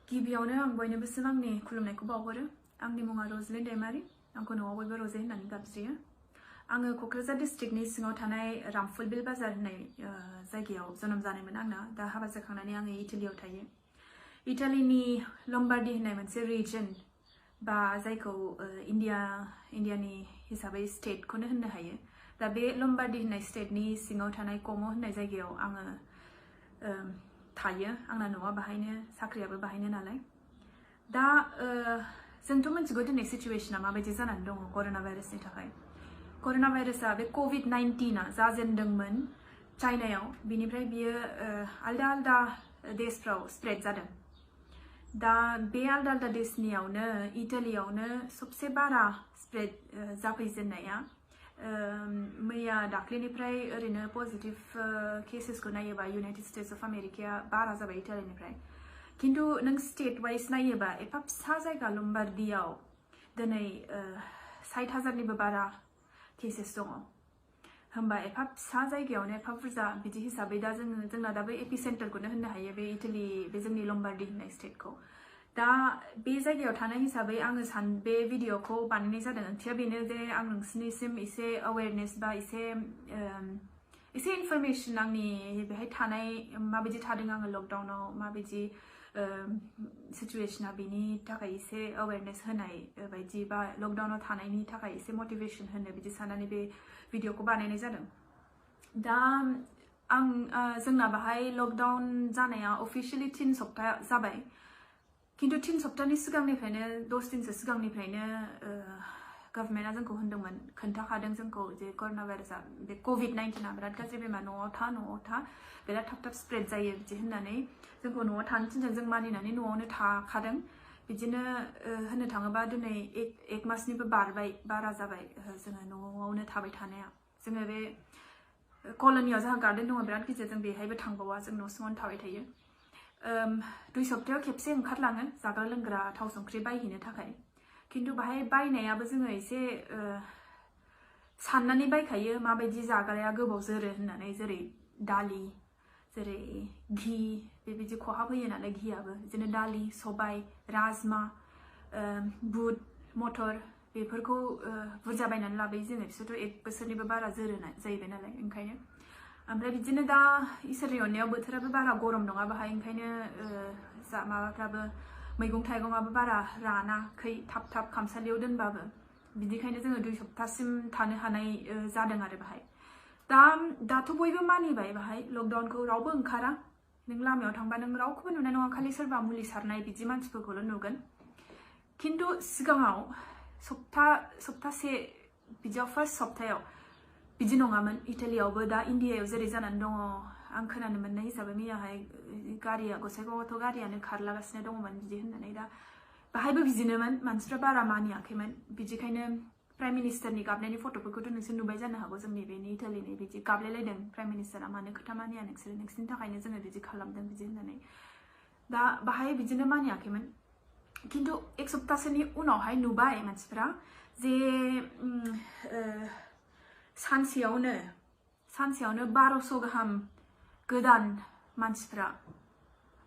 गिबियावनो आं बयनोबो आंनि खुलुमनायखौ बावहरो। आंनि मुङा रजलिन दैमारि। आंखौ न'आव बयबो रजे होननानै गाबज्रियो। आङो क'क्राझार डिस्ट्रिक्टनि सिङाव थानाय रामफुलबिल बाजार होननाय जायगायाव जोनोम जानायमोन आंना। दा हाबा जाखांनानै आङो इटालियाव थायो। इटालिनि लम्बार्डी होननाय मोनसे रिजन बा जायखौ इन्डियानि हिसाबै स्टेटखौनो होननो हायो। दा बे लम्बार्डी होननाय स्टेटनि सिङाव थानाय कम' होननाय जायगायाव आङो थायो। आंना न'आ बाहायनो, साख्रियाबो बाहायनो नालाय। दा जोंथ' मिथिगौ दिनै सिचुवेशना माबायदि जानानै दङ कर'ना भाइरासनि थाखाय। कर'ना भाइरासआ बे क'भिड-19 जाजेनदोंमोन चाइनायाव, बिनिफ्राय बियो आलदा आलदा देशफ्राव स्प्रेड जादों। दा बे आलदा आलदा देशनियावनो इटालियावनो सबसे बारा स्प्रेड जाफैजेननाया मैया दाख्लैनिफ्राय ओरैनो पजिटिभ केसेसखौ नायोबा इउनाइटेड स्टेट्स अफ आमेरिकाया बारा जाबाय इटालिनिफ्राय। किन्तु नों स्टेट वाइज नायोबा एफा फिसा जायगा लम्बार्डियाव दिनै 60,000निबो बारा केसेस दङ। होमबा एफा फिसा जायगायावनो एफा बुरजा बिदि हिसाबै दा जोंना दाबो एपि सेन्टारखौनो होननो हायो बे इटालि, बे जोंनि लम्बार्डी होननाय स्टेटखौ। दा बे जायगायाव थानाय हिसाबै आङो बे भिडिअखौ बानायनाय जादों। ओंथिया बेनो जे आं नोंसिनिसिम एसे एवेरनेस बा एसे इनफरमेसन आंनि बेहाय थानाय माबायदि थादों आङो लकडाउनाव माबायदि सिचुवेशना बेनि थाखाय एसे एवेरनेस होनाय बायदि बा लकडाउनाव थानायनि थाखाय एसे मटिभेसन होनो बिदि साननानै बे भिडिअखौ बानायनाय जादों। दा जोंना बाहाय लकडाउन जानाया अफिसियेलि 3 सप्ता जाबाय। किन्तु 3 सप्तानि सिगांनिफ्रायनो 10 दिनसो सिगांनिफ्रायनो गभर्नमेन्टआ जोंखौ होनदोंमोन, खोन्थाखादों जोंखौ जे कर'ना भाइरासआ बे क'भिड-19 बिराद गाज्रि बेमार, न'आव था बिराद थाब स्प्रेड जायो बिदि होननानै जोंखौ न'आव थानो थिनदों। जों मानिनानै न'आवनो थाखादों। बिदिनो होननो थाङोबा दिनै 1 मासनिबो बारा जाबाय जोङो न'आवनो थाबाय थानाया। जोङो बे कल'नियाव जोंहा गार्डेन दङ बिराद गिदिर, जों बेहायबो थांबावा, जों न' सिङावनो थाबाय थायो। 2 सप्तायाव खेबसे ओंखारलाङो जाग्रा लोंग्रा थाव संख्रि बायहैनो थाखाय। किन्तु बाहाय बायनायाबो जोङो एसे साननानै बायखायो माबायदि जाग्राया गोबाव जोरो होननानै, जेरै दालि, जेरै घि, बेबायदि खहाब होयो नालाय घियाबो। बिदिनो दालि, सबाय, राजमा, बुट, मटर बेफोरखौ बुरजा बायनानै लाबोयो जोङो। बिसोरथ' 1 बोसोरनिबो बारा जोरो जाहैबाय नालाय ओंखायनो। ओमफ्राय बिदिनो दा इसोरनि अननायाव बोथोराबो बारा गरम नङा बाहाय, ओंखायनो माबाफ्राबो मैगं थाइगंआबो बारा रानाखै थाब खामसालियाव दोनबाबो। बिदिखायनो जोङो 2 सप्तासिम थानो हानाय जादों आरो बाहाय। दाथ' बयबो मानिबाय बाहाय लकडाउनखौ, रावबो ओंखारा। नों लामायाव थांबा नों रावखौबो नुनाय नङा, खालि सोरबा मुलि सारनाय बिदि मानसिफोरखौल' नुगोन। किन्तु सिगाङाव सप्तासे बिदियाव फार्स्ट सप्तायाव बिदि नङामोन। इटालियावबो दा इन्डियायाव जेरै जानानै दङ, आं खोनानो मोननाय हिसाबै मैयाहाय गारिया गसाइगावआवथ' गारियानो खारलागासिनो दङमोन बिदि होननानै। दा बाहायबो बिदिनोमोन, मानसिफ्रा बारा मानियाखैमोन। बिदिखायनो प्राइम मिनिस्टारनि गाबनायनि फट'फोरखौथ' नोंसोर नुबाय जानो हागौ। जोंनि बेनि इटालिनि बिदि गाबलायलायदों प्राइम मिनिस्टारा, मानो खोथा मानिया नोंसोरो, नोंसिनि थाखायनो जोङो बिदि खालामदों बिदि होननानै। दा बाहाय बिदिनो मानियाखैमोन। किन्तु 1 सप्तासोनि उनावहाय नुबाय मानसिफ्रा जे सानसेयावनो 1200 गाहाम गोदान मानसिफ्रा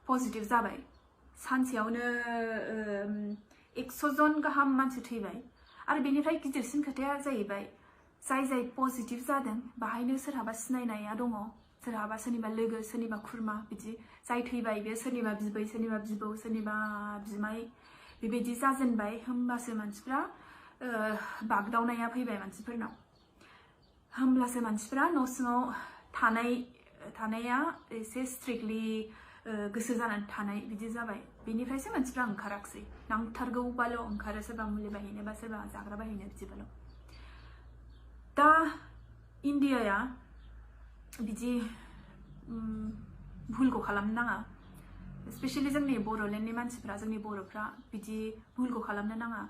पजिटिभ जाबाय। सानसेयावनो 100 जन गाहाम मानसि थैबाय। आरो बेनिफ्राय गिदिरसिन खोथाया जाहैबाय जाय पजिटिभ जादों बाहायनो सोरहाबा सिनायनाया दङ, सोरहाबा सोरनिबा लोगो, सोरनिबा खुरमा बिदि जाय थैबाय बे सोरनिबा बिबै, सोरनिबा बिबौ, सोरनिबा बिमाय बेबायदि जाजेनबाय। होमबासो मानसिफ्रा बागदावनाया फैबाय मानसिफोरनाव। होमब्लासो मानसिफ्रा न' सिङाव थानाया एसे स्ट्रिक्टलि गोसो जानानै थानाय बिदि जाबाय। बेनिफ्रायसो मानसिफ्रा ओंखाराखसै। नांथारगौबाल' ओंखारो, सोरबा मुलि बायहैनो बा सोरबा जाग्रा बायहैनो बिदिबाल'। दा इन्डियाया बिदि भुलखौ खालामनो नाङा। स्पेसियेलि जोंनि बर'लेण्डनि मानसिफ्रा, जोंनि बर'फ्रा बिदि भुलखौ खालामनो नाङा।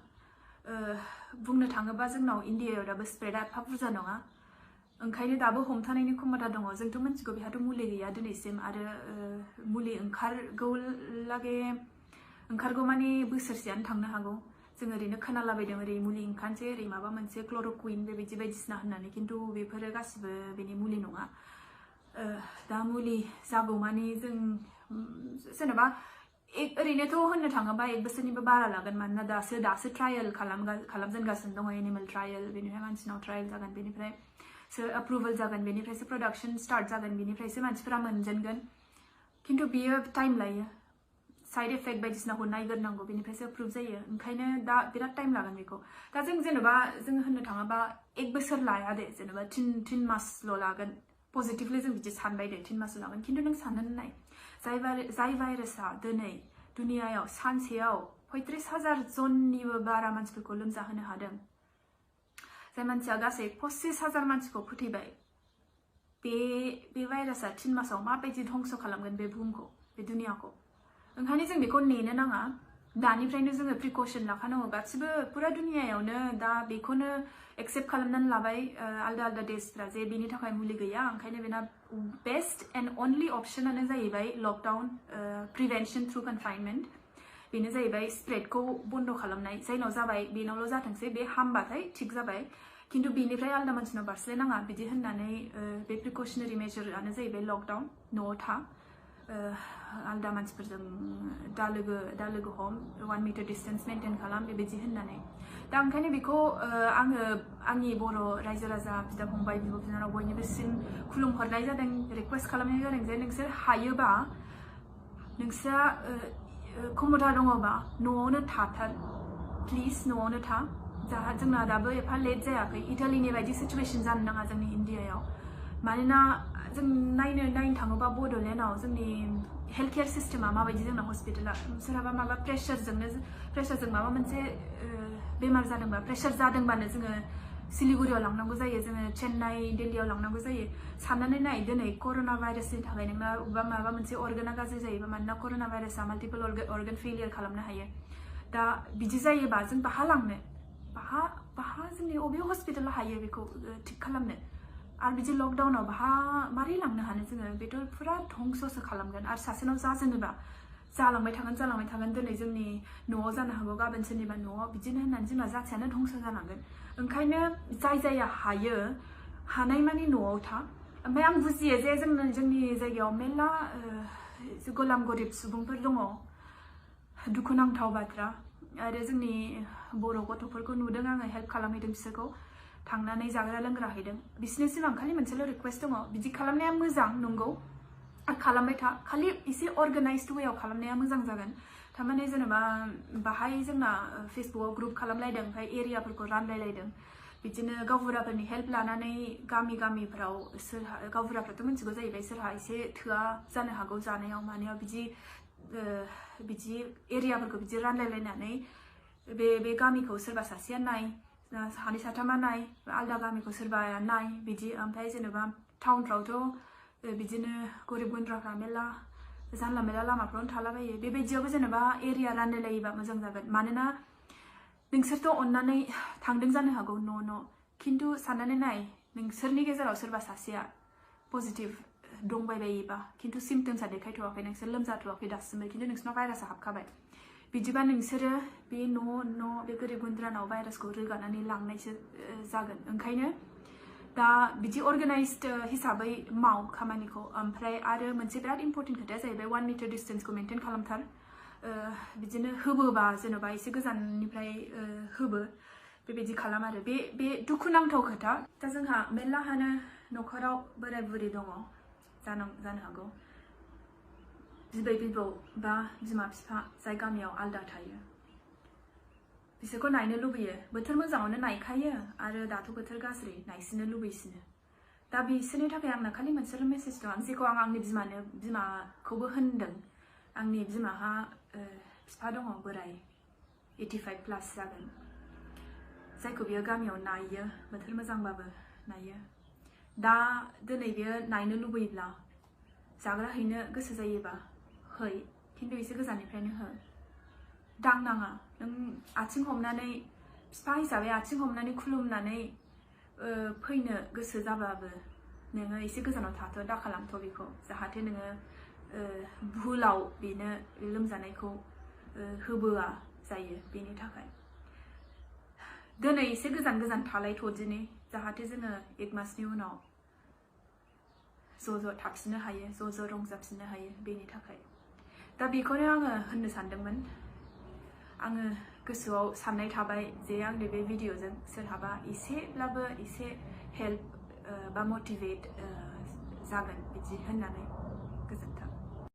बुंनो थाङोबा जोंनाव इन्डियायाव दाबो स्प्रेडआ एफा बुरजा नङा, ओंखायनो दाबो हमथानायनि क्षमता दङ। जोंथ' मिथिगौ बेहाथ' मुलि गैया दिनैसिम, आरो मुलि ओंखारगौ माने बोसोरसेयानो थांनो हागौ। जों ओरैनो खोनालाबायदों ओरै मुलि ओंखारनोसै, ओरै माबा मोनसे क्ल'र'कुइन बेबायदि बायदिसिना होननानै, किन्तु बेफोरो गासिबो बेनि मुलि नङा। दा मुलि जागौ माने जों जेनेबा ओरैनोथ' होननो थाङोबा 1 बोसोरनिबो बारा लागोन मानोना दासो ट्रायल खालामजेनगासिनो दङ एनिमेल ट्रायल बेनिफ्राय मानसिनाव ट्रायल जागोन बेनिफ्रायसो अप्रुभल जागोन बेनिफ्रायसो प्रडाक्शन स्टार्ट जागोन बेनिफ्रायसो मानसिफोरा मोनजेनगोन खिन्थु बियो टाइम लायो साइड इफेक्ट बायदिसिनाखौ नायग्रोनांगौ बेनिफ्रायसो अप्रुभ जायो ओंखायनो दा बिराद टाइम लागोन बेखौ दा जों जेनेबा जों होननो थाङोबा 1 बोसोर लाया दे जेनेबा 3 मासल' लागोन पजिटिभलि जों बिदि सानबाय दे 3 मासल' लागोन खिन्थु नों साननानै नाय जाय भाइरासआ दिनै दुनियायाव सानसेयाव 35,000 जननिबो बारा मानसिफोरखौ लोमजाहोनो हादों जाय मानसिया गासै 25,000 मानसिखौ फोथैबाय बे भाइरासआ 3 मासाव माबायदि धंस खालामगोन बे बुहुमखौ बे दुनियाखौ ओंखायनो जों बेखौ नेनो नाङा दानिफ्रायनो जोङो प्रिकसन लाखानांगौ गासिबो पुरा दुनियायावनो दा बेखौनो एक्सेप्ट खालामनानै लाबाय आलदा देशफ्रा जे बेनि थाखाय मुलि गैया ओंखायनो बेना बेस्ट एन्ड अनलि अपशनानो जाहैबाय लकडाउन प्रिभेन्शन थ्रु कनफाइनमेन्ट बेनो जाहैबाय स्प्रेडखौ बन्द खालामनाय जायनाव जाबाय बेनावल' जाथोंसै बे हामबाथाय थिग जाबाय खिन्थु बेनिफ्राय आलदा मानसिनाव बारस्लायनाङा बिदि होननानै बे प्रिकसनारि मेजरानो जाहैबाय लकडाउन न'आव था आलदा मानसिफोरजों दा लोगो हम 1 मिटार डिस्टेन्स मेनटेन खालाम बेबायदि होननानै दा ओंखायनो बेखौ आङो आंनि बर' रायजो राजा बिदा फंबाय बिब' बिनानाव बयनिबोसिम खुलुमहरनाय जादों रिक्वेस्ट खालामनाय जादों जे नोंसोर हायोबा नोंस्रा क्षमता दङबा न'आवनो थाथार प्लिज न'आवनो था जोंना दाबो एफा लेट जायाखै इटालीनि बायदि सिचुएसन जानो नाङा जोंनि इन्डियायाव मानोना जों नायनो थाङोबा बड'लेण्डआव जोंनि हेल्थ केयार सिस्टेमा माबायदि जोंना हस्पिटाला सोरहाबा माबा प्रेसारजों माबा मोनसे बेमार जादोंबा प्रेसार जादोंबानो जोङो सिलिगुरियाव लांनांगौ जायो जोङो चेन्नाइ दिल्लीयाव लांनांगौ जायो साननानै नाय दिनै कर'ना भाइरासनि थाखाय नोंना बबेबा माबा मोनसे अर्गाना गाज्रि जायोबा मानोना कर'ना भाइरासआ माल्टिपल अर्गान फेलियर खालामनो हायो दा बिदि जायोबा जों बाहा लांनो बाहा जोंनि अबे हस्पिटालाव हायो बेखौ थिग खालामनो आरो बिदि लकडाउनाव मारै लांनो हानो जोङो बेथ' पुरा धंससो खालामगोन आरो सासेनाव जाजेनोबा जालांबाय थागोन दिनै जोंनि न'आव जानो हागौ गाबोन सोरनिबा न'आव बिदिनो होननानै जोंना जाथियानो धंस जालांगोन ओंखायनो जायहा हायो हानायमानि न'आव था ओमफ्राय आं बुजियो जे जोंनि जायगायाव मेरला गलाम गरिब सुबुंफोर दङ दुखुनांथाव बाथ्रा आरो जोंनि बर' गथ'फोरखौ नुदों आङो हेल्प खालामहैदों बिसोरखौ थांनानै जाग्रा लोंग्रा हैदों बिसोरनिसिम आं खालि मोनसेल' रिक्वेस्ट दङ बिदि खालामनाया मोजां नंगौ खालामबाय था खालि एसे अर्गानाइज्ड वेआव खालामनाया मोजां जागोन थारमाने जेनेबा बाहाय जोंना फेसबुकआव ग्रुप खालामलायदों ओमफ्राय एरियाफोरखौ रानलायलायदों बिदिनो गावबुराफोरनि हेल्प लानानै गामिफ्राव गावबुराफ्राथ' मिथिगौ जाहैबाय सोरहा एसे थोआ जानो हागौ जानायाव मानायाव बिदि एरियाफोरखौ बिदि रानलायलायनानै बे गामिखौ सोरबा सासेया नाय सानै साथामा नाय आलदा गामिखौ सोरबाया नाय बिदि ओमफ्राय जेनेबा टाउनफ्रावथ' बिदिनो गरिब गुन्द्राफ्रा मेरला जानला मेरला लामाफ्रावनो थालाबायो बेबायदियावबो जेनेबा एरिया रानलायलायोबा मोजां जागोन मानोना नोंसोरथ' अननानै थांदों जानो हागौ न' खिन्थु साननानै नाय नोंसोरनि गेजेराव सोरबा सासेया पजिटिभ दंबायबायोबा खिन्थु सिम्पटम्सआ देखायथ'वाखै नोंसोर लोमजाथ'वाखै दासिमबो खिन्थु नोंसोरनाव भाइरासआ हाबखाबाय बिदिबा नोंसोरो बे न' बे गोरिब गुन्द्रानाव भाइरासखौ रोगानानै लांनायसो जागोन ओंखायनो दा बिदि अर्गानाइज्ड हिसाबै माव खामानिखौ ओमफ्राय आरो मोनसे बिराद इम्परटेन्ट खोथाया जाहैबाय 1 मिटार डिस्टेन्सखौ मेनटेन खालामथार बिदिनो होबोबा जेन'बा एसे गोजाननिफ्राय होबो बेबायदि खालाम आरो बे दुखुनांथाव खोथा दा जोंहा मेरलाहानो न'खराव बोराय बुरि दङ जानो हागौ बिबै बिबौ बा बिमा बिफा जाय गामियाव आलदा थायो बिसोरखौ नायनो लुबैयो बोथोर मोजाङावनो नायखायो आरो दाथ' बोथोर गाज्रि नायसिनो लुबैसिनो दा बिसोरनि थाखाय आंना खालि मोनसेल' मेसेज दं जेखौ आं आंनि बिमाखौबो होनदों आंनि बिमाहा बिफा दङ बोराय 85 प्लास जागोन जायखौ बियो गामियाव नायो बोथोर मोजांबाबो नायो दा दिनै बियो नायनो लुबैब्ला जाग्रा हैनो गोसो जायोबा है खिन्थु एसे गोजाननिफ्रायनो हो दांनाङा नों आथिं हमनानै बिफा हिसाबै आथिं हमनानै खुलुमनानै फैनो गोसो जाबाबो नोङो एसे गोजानाव थाथ' दा खालामथ' बेखौ जाहाथे नोङो भुलाव बेनो लोमजानायखौ होबोआ जायो बेनि थाखाय दिनै एसे गोजान थालायथ'दिनि जाहाथे जोङो 1 मासनि उनाव ज' थाफिननो हायो ज' रंजाफिननो हायो बेनि थाखाय दा बेखौनो आङो होननो सानदोंमोन आङो गोसोआव साननाय थाबाय जे आंनि बे भिडिअजों सोरहाबा एसेब्लाबो एसे हेल्प बा मटिभेट जागोन बिदि होननानै